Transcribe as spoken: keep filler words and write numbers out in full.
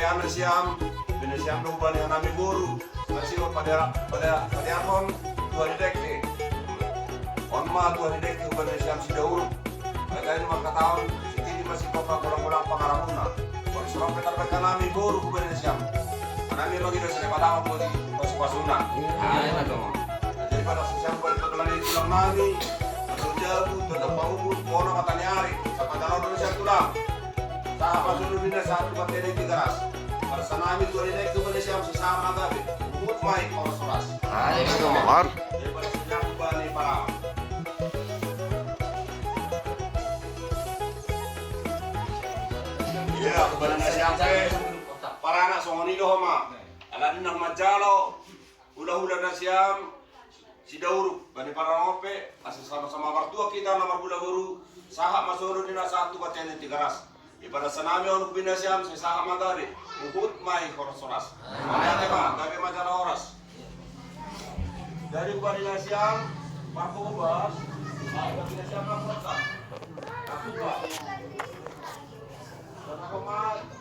Anu siam, bene siam do bani hanami boru, masih pada pada pada akon dua direkte. On ma dua direkte bene siam si Dauruk. Bagai maka tahun, sitini masih kau golang-golang pangarahuna. Kalau serong petar bagi hanami boru bene siam. Hanami lagi do sene padama poti pasu-pasuna. Iya, iya, teman. Jadi pada siam boleh perkenalan itu nami, atau jabu, tetap paubun, bona matani ari, siapa jalan dulu siap tulang. Saha pasono ni na sahat tu patene Tigaras. Pada sanami tu ari naik tu bani siam sesama gabe. Huhut mai horas-horas. Mar. Daripada siam bani parama. Iya, bani na siam pe. Parana songon i do homa. Ala ni na manjalo. Hula-hula na siam si Dauruk, bani parana ope, asa sama-sama martua kita na marhula boru, sahat ma solu ni na sahat tu patene Tigaras. Ipada sanami on hubi na siam, sai sahat ma gabe, huhut mai horas-horas. Mane ate ma, gabe ma jala horas. Jadi bani na siam, marhobas, bani na siam na horas. Marhobas. Marhobas.